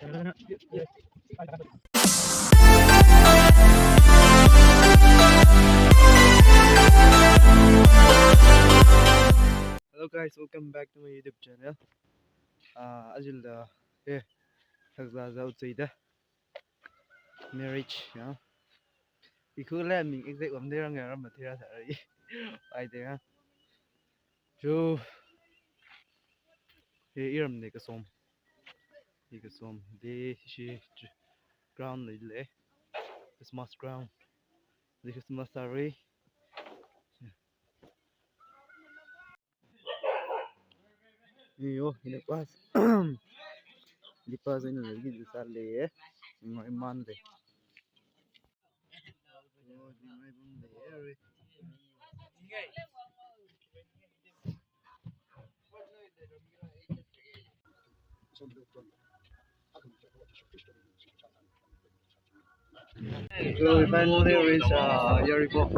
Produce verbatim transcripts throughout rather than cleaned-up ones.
Hello guys, welcome back to my YouTube channel. Uh, ajila, eh, thakzāzā utsida. Marriage, ya. Ikhula ming exact lam de rang ya ram matira sa rai. Ai de ya. Jo. Hi iramli kasom. Hi kasom. De shi ground leile. Christmas ground. De Christmas sari. Iyo, ini pas. Di pas ini lagi di sale. Ngoi man de. So we finally reach, uh, Yaribok.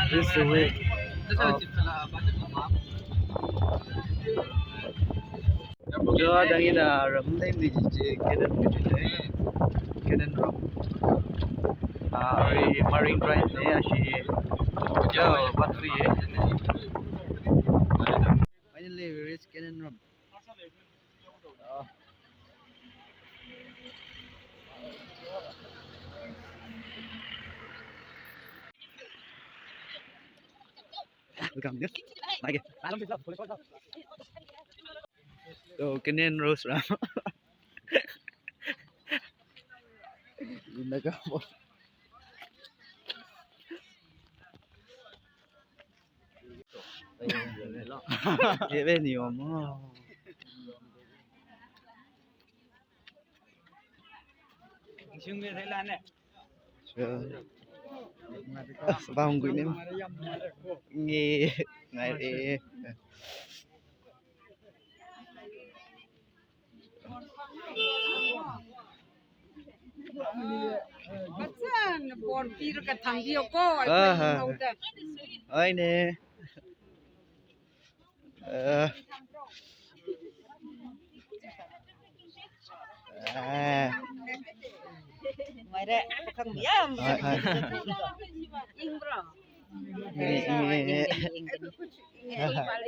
This is the way. Uh, Jo, dang ina ram name ni ji Canaan Beach ne. Canaan Rock. Ah, Marine Drive ne, ashi. Jo, what we. Finally, we reach Canaan Rock. Ah. Welcome, yes. Bye. So, Canaan Rose Ram. Ini ka mo. Ye be ni om. Sung me thai lan ne. Sure. Bang gui nem. Nge, ngai re. Bachan, por pir ka thang dio ko, ai Ah, ko ha. Nau da. Ai ne. Eh. Eh. Mai re, pakhang yam. Ai, ai. Ing bro. Ing, ing, ing, ing. Ing, ing,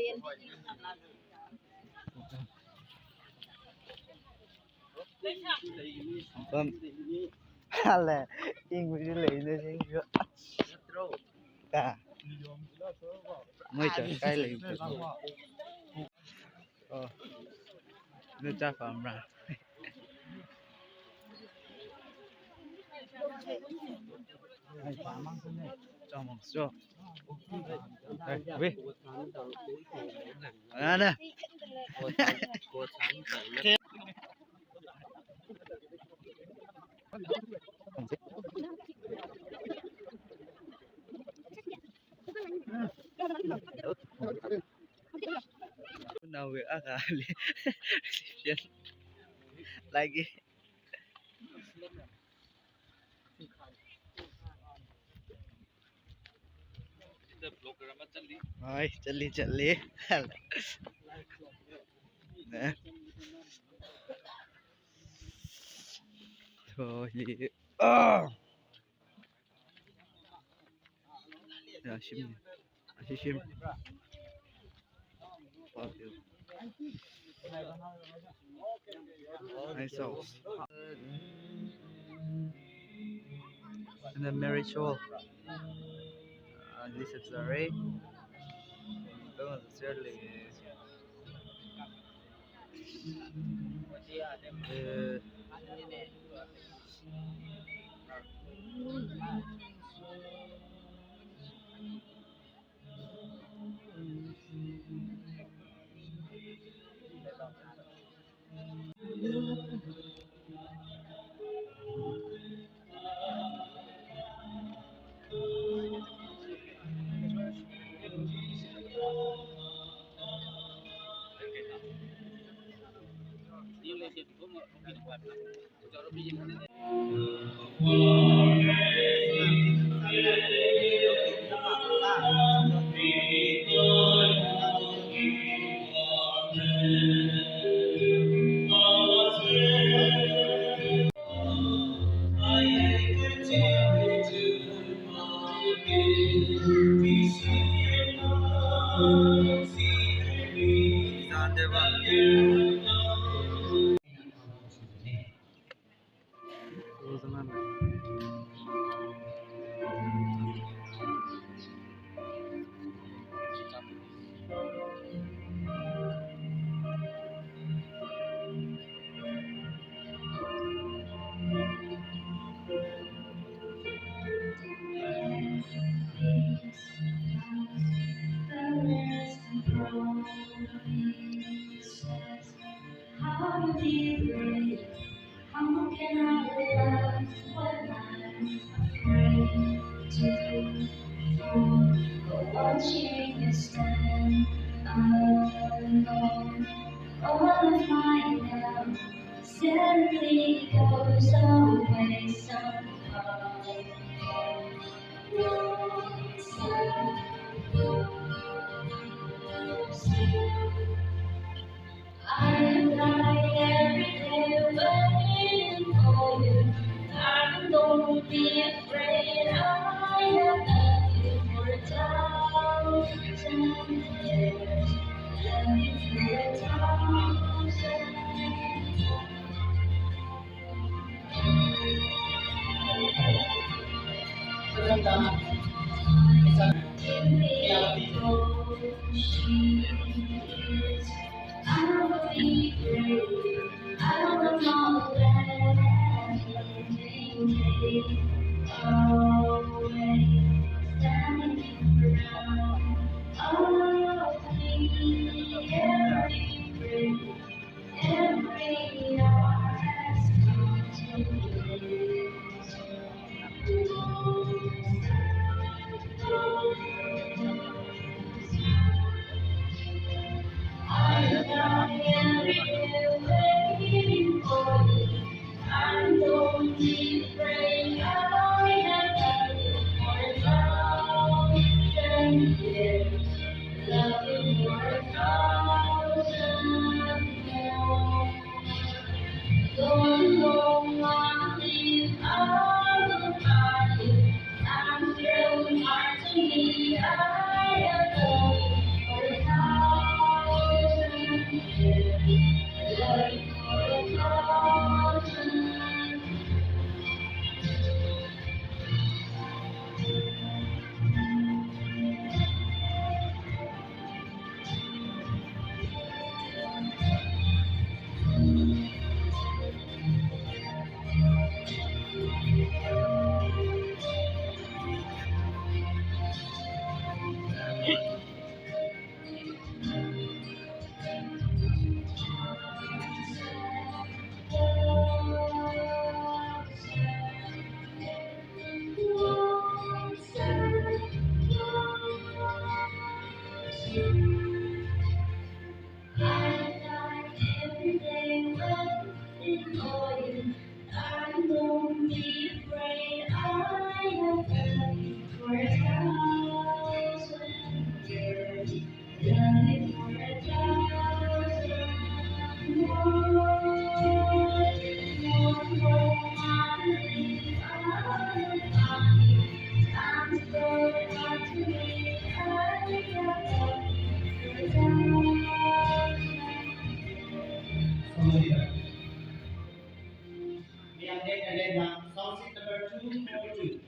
ing. Pam. Ala, ing wili lei ne sing yo. Ta. Mai ta kai lei. Oh. Ne cha pam ra. Chomang so. Hey, wait. Ana. Now we are at the reception. Lagi. Hai, chali, chali. Ne? So, hi. Ah! Ya, shim. Ashi shim. Nice house. And the marriage hall. Uh, this is the ray. Don't necessarily. Uh, How do you breathe? How can I love what I'm afraid to do? But watching you stand alone, all of my love suddenly goes away somehow. I fly every day waiting for you. I don't be afraid. I have loved you for a thousand years. Loved you for a thousand years. Sound sheet number two four two.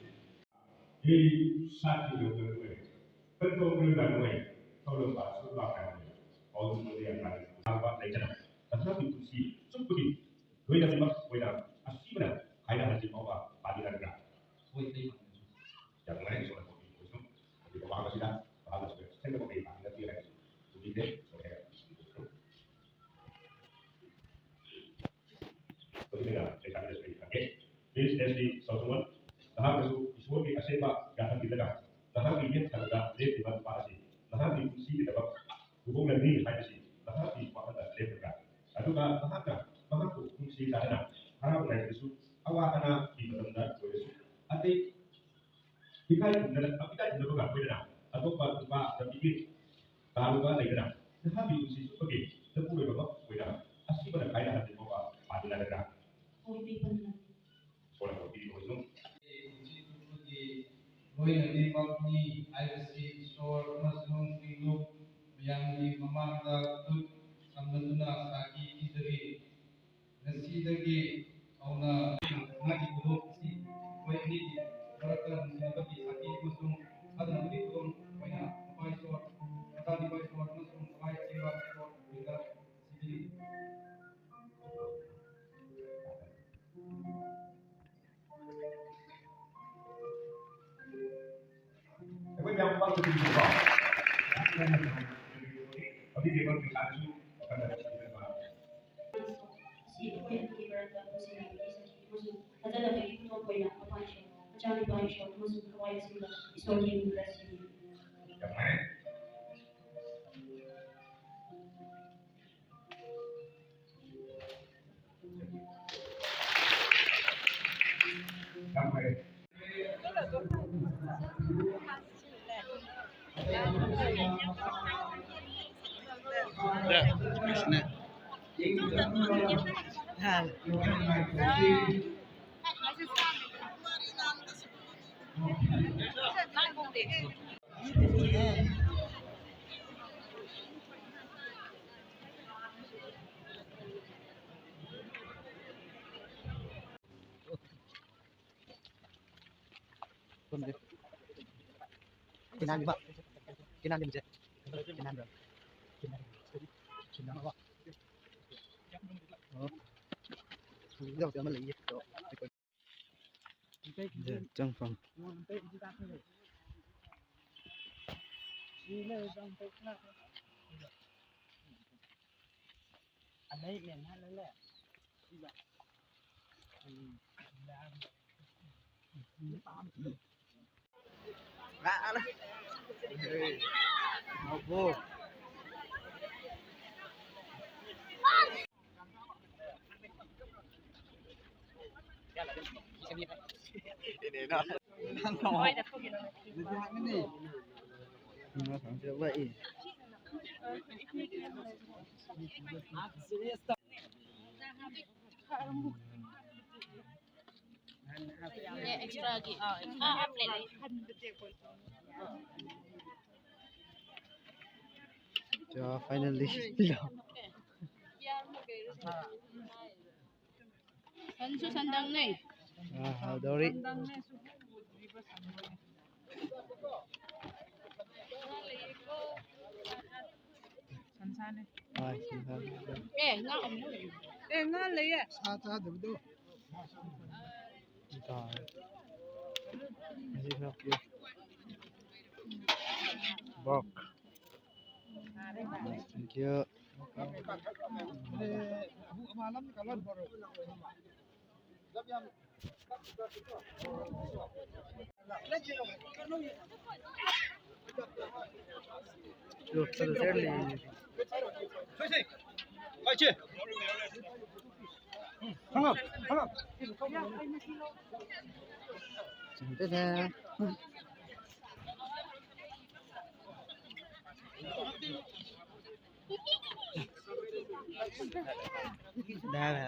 Ei, sāki lo lo lo. Pento lo lo lo. Tolo ba su ba ka lo. All the way and like, how about later? That's how we could see. Chukpudi. Loida bimba, loida. Asibana. Kaida haji mau ba, padi dan ga. Wait, wait. Yang lain soal kopi, kopi. Kopi ko ba ka sida. Ba ka sida. Senda kopi ba ka sida. Kopi de. Kopi de. Please, as we sound one, nahāngasu Ishwarwui aseba gahānbilaga, nahānwui yet thāda lepliva pa asi, nahānwui punsiki tabak, kuhung nani hai asi, nahānwui wahānda leplaga. Aduga nahānga, nahānku punsiki tada, harap nai su, awa ana di matamda, koi su, ate, Hikai kumna, hikai kumna baka koina, atopa tupa da bigit, taruka leina, nahānwui punsiki sukpake, napuiwui baba koina, asibana kaida haji mau ba, padi dan ga. Kopi panna. Kola kopi ko sung. Loina Leimapni haibasi sor amasung singlup mayāmli mamangda tut samlatuna sāki kizari. Ngasidagi hona ngadi kudok si, koi ni di, barakta nungsi nabaki sāki amasung, kada nabaki kudok, koi na, kapai sor, kada di pai sor amasung, kapai singba sor, bida, sibili. Kinan ba? Kinan ni mje. Kinan ba? Kinan. Kinan ba? Oh. Ini jauh jauh mana lagi tu. Jauh jauh from. Extra ki. Ah, ah, plate. Ja, finally. Sansu sandang ne. Ah, haodori. Sansa ne. Ah, sansa. Eh, nga om no. Eh, nga lei ye. Sa sa de do. Ka. This is not good. Bok. Thank you. Look, so the third lane. Hang up, hang up. Ta-da. Ta-da.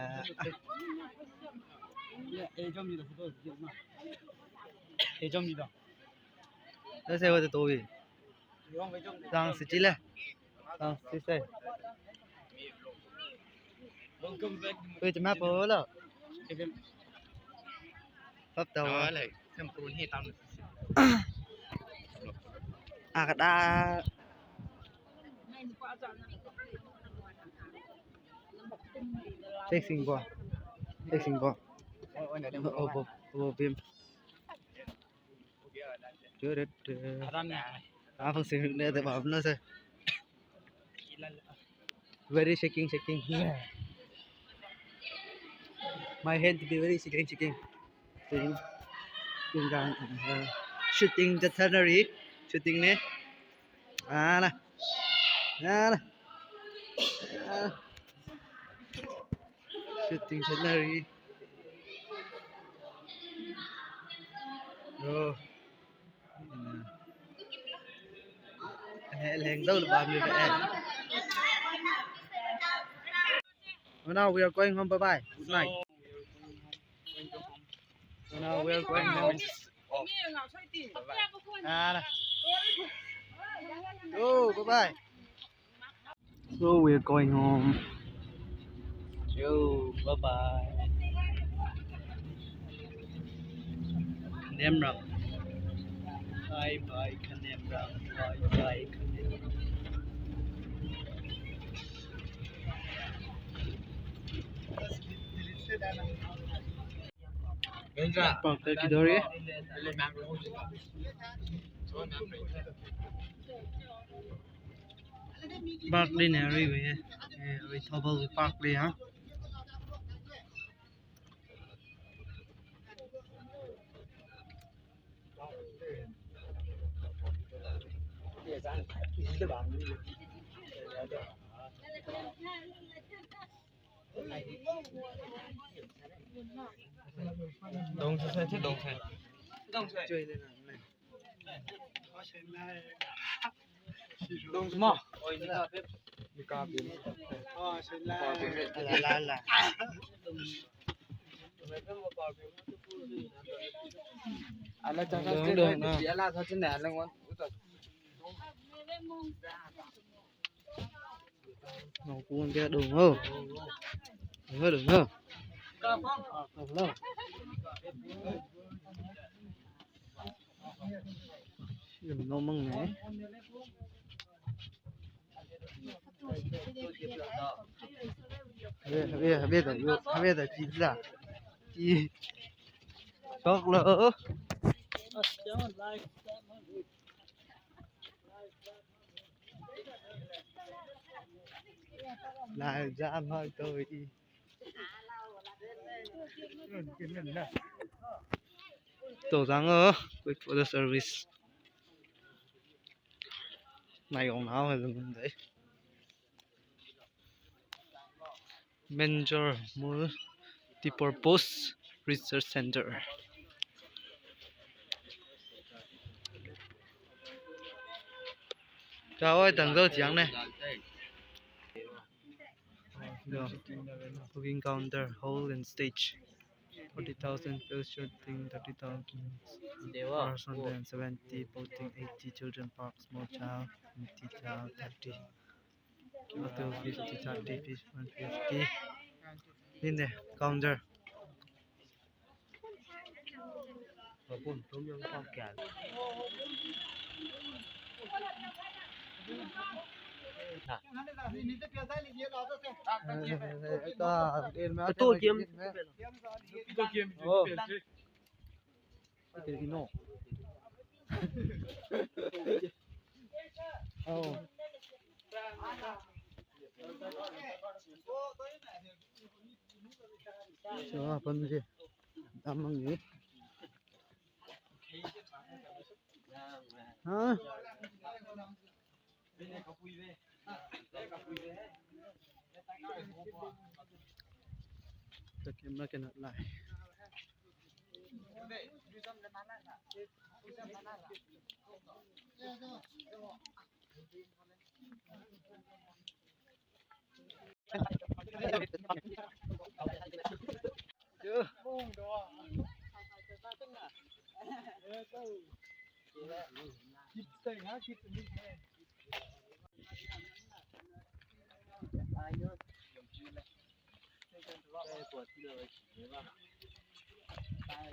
That's it, what the toy. Tang si chile. Tang si sai. Wait, map polo. Pap tau. Ah, like, sem prun hi tang. Ah, kada. Texting bo. Texting bo. Oh, bo, bo, bim. Aram ya. Ah, fang sing ne de ba no se. Very shaking, shaking. My hand to be very shaking, shaking. Shaking. Shaking, uh, shooting the scenery. Shooting ne. Ah, na. Ah, na. Ah. Shooting scenery. Oh. Eh, leng dau le bam le, eh. Oh, now we are going home. Bye bye. Good night. Oh, now we are going home. Oh. Ah, oh, bye bye. So we're going home. Yo, bye bye. Khanemrang. Bye bye, Khanemrang. Bye bye, Khanemrang. Park ta kidor ye? Park li ne, arui ve. Eh, arui Thoubal park li ha. Dong sa sa, dong sa. Dong sa. Dong sa. Mo. Oi, ni ka pip. Ni ka pip. Oh, sa la. Ni ka pip. La, la, la. Ala cha sa dong, dong, dong. Ala sa chin ala ngon. Nong pun dia dong ho. Dong ho, dong ho. Hello. Yum no mang ne. Habe, habe, habe da, yo, habe da, chi la. Chi. Chok lo. Lai jam ha to i. To jang o, quick photo service. Nai ong nao hai dun dai. Menjor Multipurpose Research Center. Chao oi, tang zau chiang ne. Yo, booking counter, hall and stage. Forty thousand, field shooting, thirty thousand, person and seventy, boating, eighty, children park, small child, twenty child, thirty. Auto fifty, thirty, one fifty. Ning ne, counter. Auto game. Oh. Kino. Oh. Chua pan je. Damang ni. Ha? The camera cannot lie.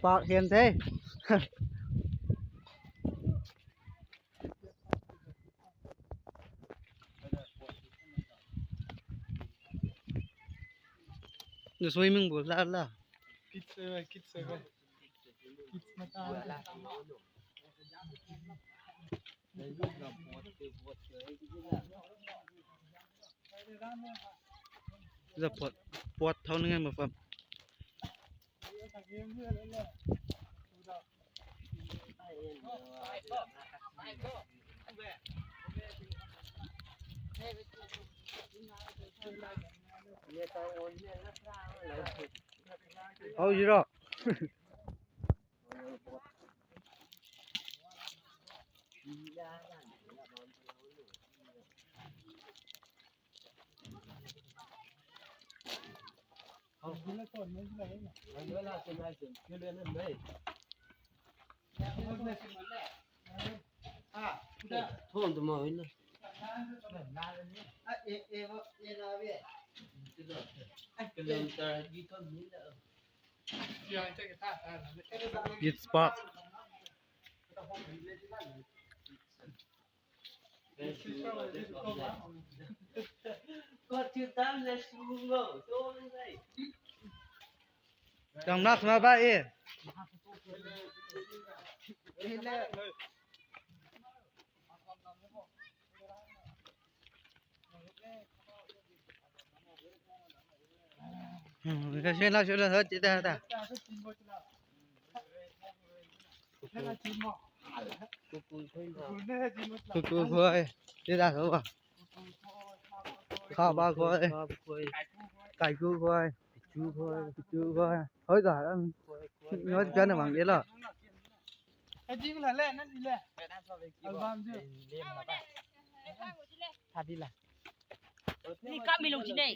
Park hian thei. Swimming pool la la. Kids area, kids area. Kids mata. Za pot, pot thao ngai mafam. Oh, zero. Thon tu ma wina. Kilometer di thon mila. Kids Park. Tang nak ma ba e. Hmm, ka shela, shela, ha, ti da, da. Kuku khoi, ti da, so ba. Kha ba khoi. Kaiku khoi. Chu khoi, chu khoi. Hoi da, ang. Noi jana mang ye lo. Ka jing la le, nan ile. Album je. Tha di la. Ni kam mi lo jine.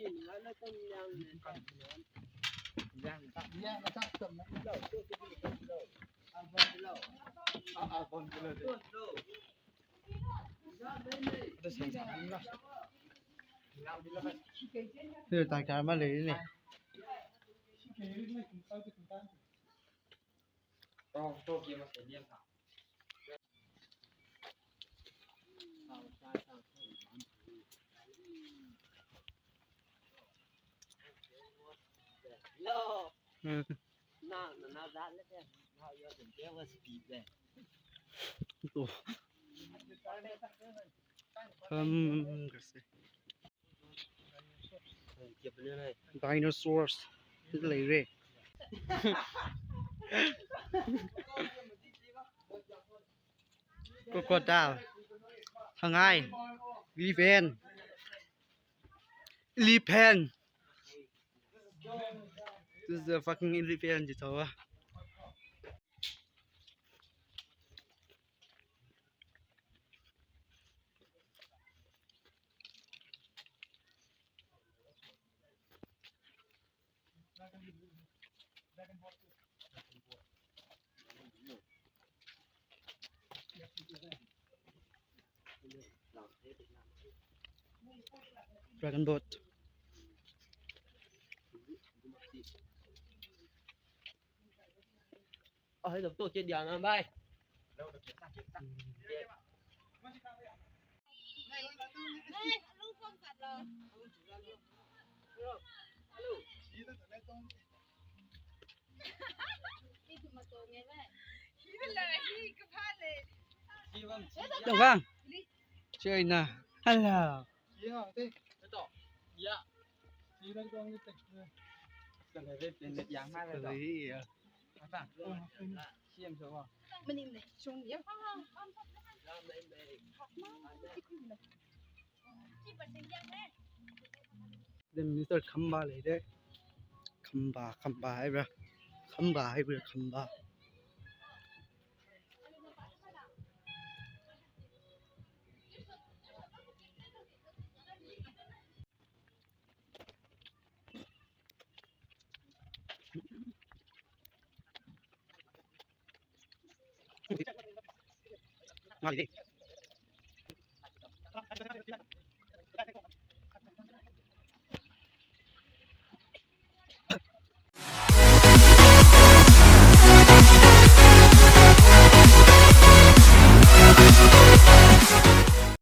Ni ta ka ma le ni. Hmm. Kham kasi. Dinosaurs. Leire. Crocodile. Hangai. Elephant. Elephant. This is a fucking elephant, you know. Dragon boat. Ơ, hơi tập tổ chết điện à bay. Hello. Then Mister Khamba leire. Khamba, Khamba haira. Khamba haira, Khamba.